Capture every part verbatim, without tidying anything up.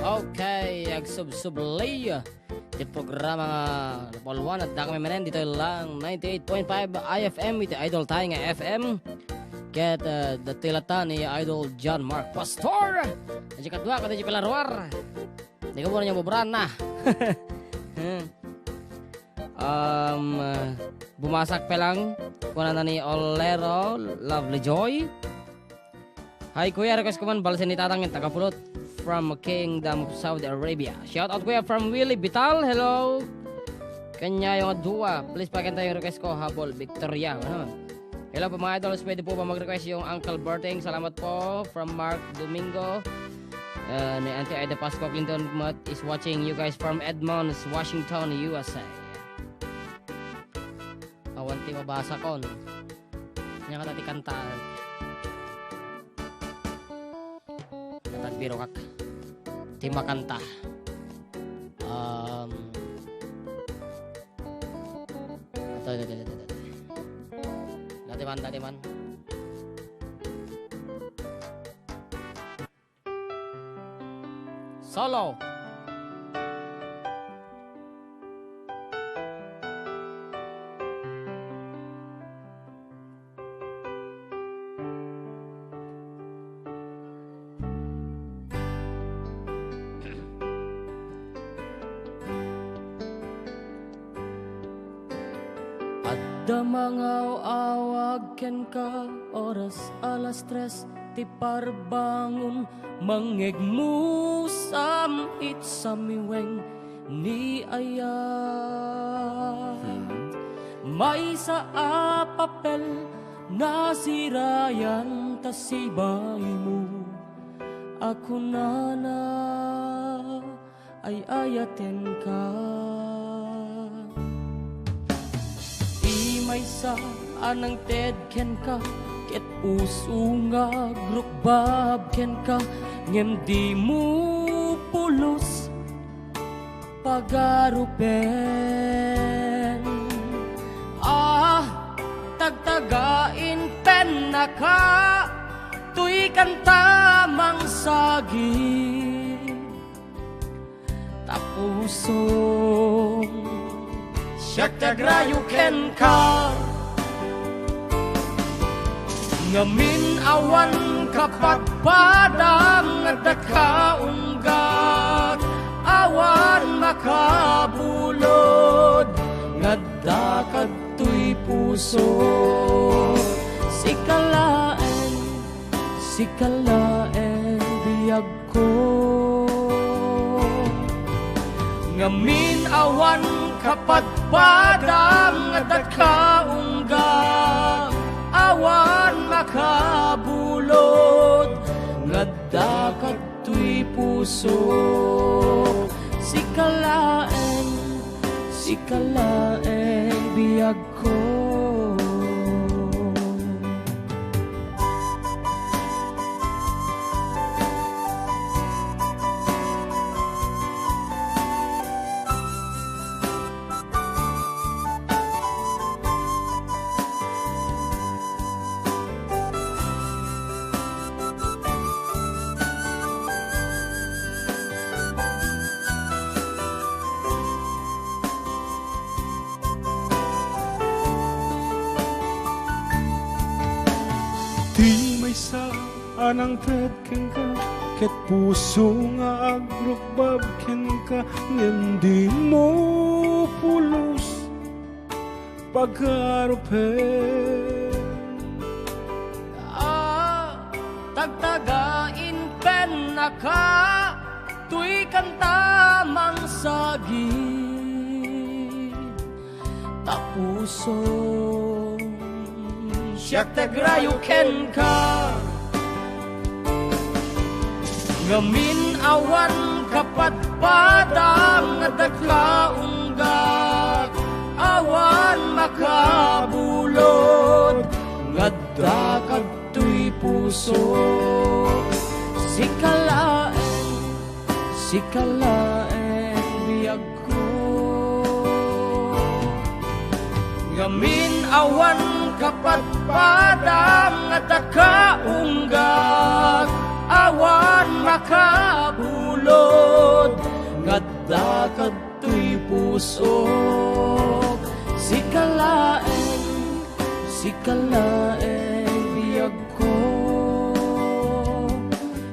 Okay, agsubsubli ti programa nga napalwan, adda kami manen ditoy lang ninety-eight point five I F M, iti idol tayo nga F M. Ket, uh, datila ta ni Idol John Mark Pastor. Adi kadua, kada di palaruar. Di ka muna niya bubrana. Um, uh, bumasak pa lang. Kuna na ni Olero, Lovely Joy. Hi, kuya. Request ko man, balsen ni Tatang yung taga Pulot from Kingdom of Saudi Arabia. Shout out, kuya, from Willie Vital. Hello. Kanya yung dua. Please, pakanta yung request ko, Habol Victoria. Ano? Hello po, mga idols. Pwede po ba mag-request yung Uncle Berting? Salamat po. From Mark Domingo. Uh, ni Auntie Aida Pasco Clinton Mat is watching you guys from Edmonds, Washington, U S A. Awan ti mabasa kon. Nya kata ti kanta. Natagbiro kak. Ti makanta. Um, ato, ato, ato, ato, ato. Dati man, dati man. Solo. Adda mangaw-awag kenka, oras alas tres ti parbangon, mangngegmusam it samiweng ni aya. Hmm. Maysa a papel nasirayan ta sibaymo a kunana, ay-ayatenka. Ti maysa a nangted kenka, ket puso nga agrukbab kenka, ngem dimo pulos pagarupen. Ah, tagtagain pennaka, toy kanta mangsagid. Ta pusong siak ti agrayo kenka. Ngamin awan kapadpadam nga adda ka unggak, awan makabulod nga adda kadtoy puso. Sika laeng, sika laeng biag ko. Ngamin awan kapadpadam nga adda ka unggak, awan makabulod nga adda kadtoy puso. Sika laeng, sika laeng biag ko. Ti maysa a nangted kenka, ket puso nga agrukbab kenka, ngem dimo pulos pagarupen. Ah, tagtagain pennaka, toy kanta mangsagid. Ta pusong siak ti agrayo kenka. Ngamin awan kapadpadam nga adda ka unggak, awan makabulod nga adda kadtoy puso. Sika laeng, sika laeng biag ko. Ngamin awan kapadpadam nga adda ka unggak, awan makabulod Sika laeng, sika laeng biagko.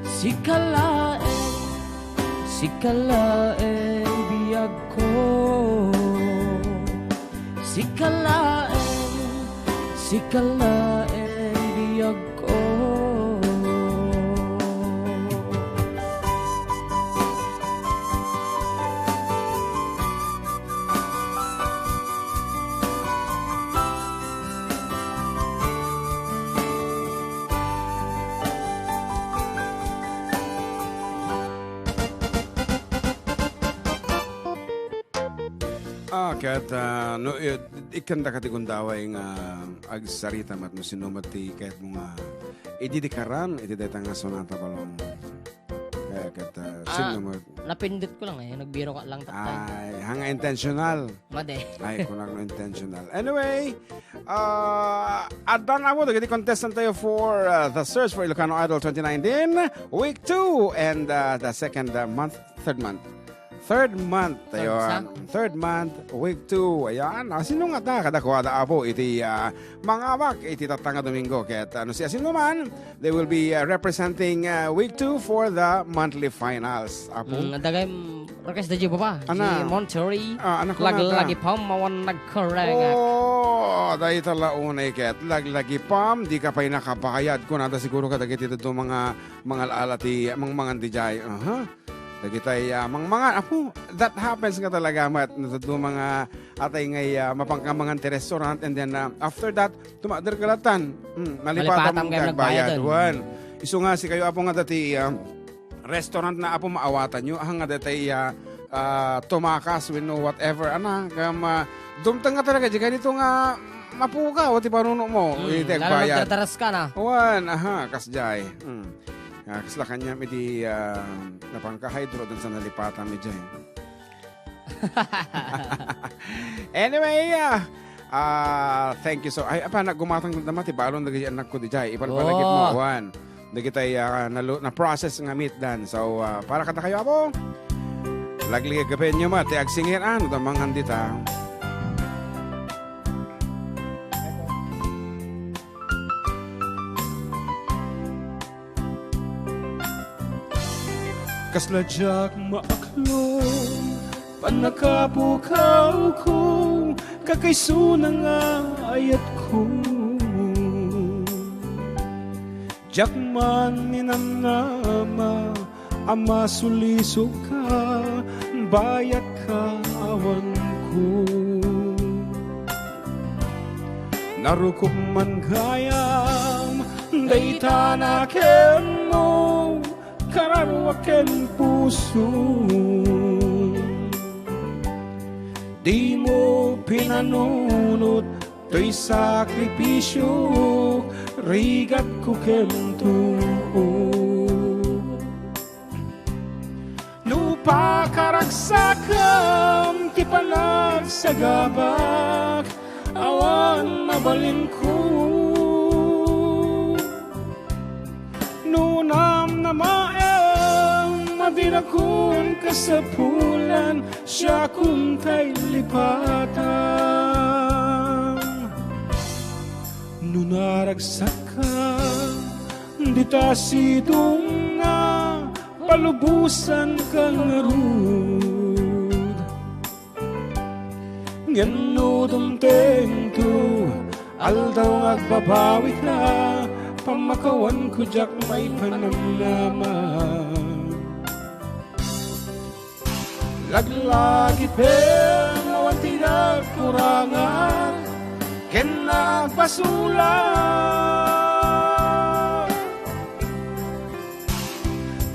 Sika laeng, sika laeng biagko. Sika laeng, sika laeng biagko. Ah, ket, ah, no, i-, ikkanda kadi gundaway nga agsarita met no sino met ti kayatmo nga ididikaran iti dayta nga sonata balong. Eh, ket, ah, Ah, sino met? Napindot ko lang eh. Nagbiro ka lang tattay. Ay, hanga intentional. Madi. Ay, kunak no intentional. Anyway, ah, adda nga mo dagiti contestant tayo for, ah, the Search for Ilocano Idol twenty nineteen, week two, and, ah, the second, ah, month, third month. Third month, Third ayan. sa? Third month, week two. Ayan. Ah, sino nga ta? Kadakuada, Apo, iti, ah, mangawak iti tatta nga Domingo. Ket, ah, no siasino man, they will be, uh, representing, uh, week two for the monthly finals. Apo? Mm, adda gayam request da Jehovah, Ana. Si Monterey, Ah, anak ko nata. Laglagi pam, awan nagkarengak. Oh, dayta la unay ket. Laglagi pam, di ka pay nakabayad. Kunada siguro kadagiti dadduma nga, mga alaala ti mangmangan di jay. Aha. Dagitay, ah, mangmangan. Apo, that happens nga talaga, mat. Dadduma nga atay ngay, ah, mapangkamangan ti restaurant, and then, ah, after that, tumakder ka latan. Hmm, nalipatan Nalipatan mo kayo kag bayad. nagbayad. Wen. Isu nga, sikayo, Apo, nga dati, ah, restaurant na, Apo, maawatanyo. Ah, nga dati, ah, ah, tumakas, wenno whatever, ana, kam, ah, dumteng nga talaga, di ganito nga mapukaw ti panuno mo, Hmm, iti lalo agbayad. nagdadaras ka na. Wen, aha, kasjay. Hmm. Ah, kasla kaniam iti, ah, napangka-hydro, dun sa nalipatan, ijay. Anyway, ah, ah, thank you so, ay, apa, naggumatang dama ti balon dagiti anak ko dijay. Ipalpalagip mo, Oh. awan. Dagitay, ah, nalu-, na-process nga meat dan. So, ah, para kadakayo, Apo, lagligagapenyo met ti agsingir, ah, no damang handita. Kasla diak maaklong, pannakapukawko, kakaisuna nga ayatko. Diak man ninamnama a masulisogka, bayat ka awanko. Narukop man gayam dayta nakenmo, kararuak ken puso. Dimo pinanunot toy sakripisio, rigatko ken tungko. No pakaragsakem ti panagsagabak, awan mabalinko. No namnamaem a dinakon kasapulan, siakon tay lipatan. No naragsakka, dita sidongna, palubosanka ngarud. Ngem no dumtengto, aldaw nga agbabawika, pammakawanko diak maipanamnama. Laglagipem awan ti nagkurangan ken nagbasolak.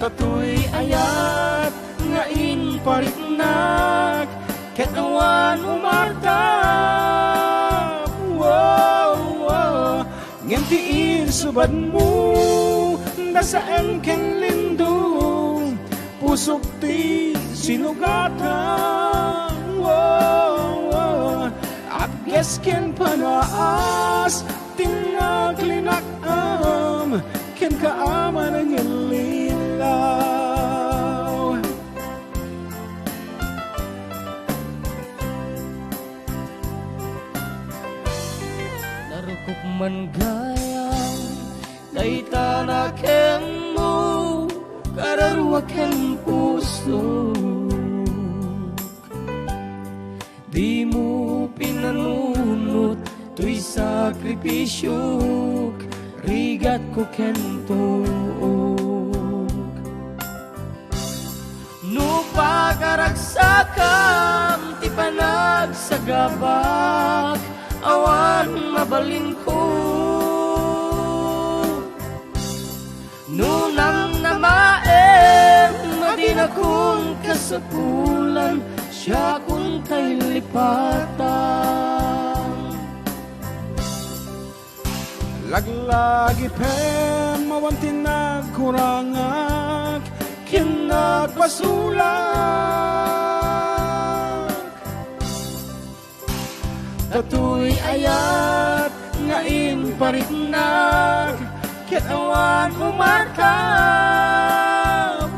Ta toy ayat nga impariknak ket awan umartak. Wow, wow. Ngem ti insubadmo, nasaem ken lindong, pusok ti sinugatan. Wow, wow. Agges ken panaas, ti naklinak-am, ken kaamana nga linlaw. Dayta na kenno, kararua ken pusok. Dimo pinanunot toy sakripisiok, rigatko ken tuok. No pakaragsakam ti panagsagabak, awan mabalinko. No namnamaem a dinakon kasapulan, siakon tay lipatan. Laglagipem awan ti nagkurangak ken nagpasulak. Datoy ayat nga impariknak ket awan umarkap.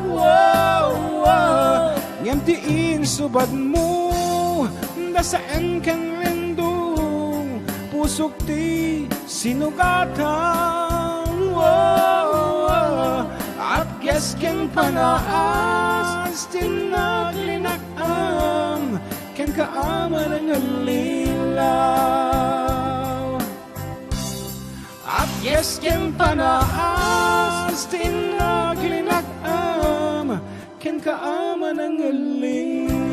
Wow, wow. Ngem ti insubadmo, dasaen ken lindong, pusok ti sinugatam. Wow, wow. Apges ken panaas ti naglinak-am kenka a manangallilaw. Apges ken panaas ti naglinak-am kenka a manangallilaw.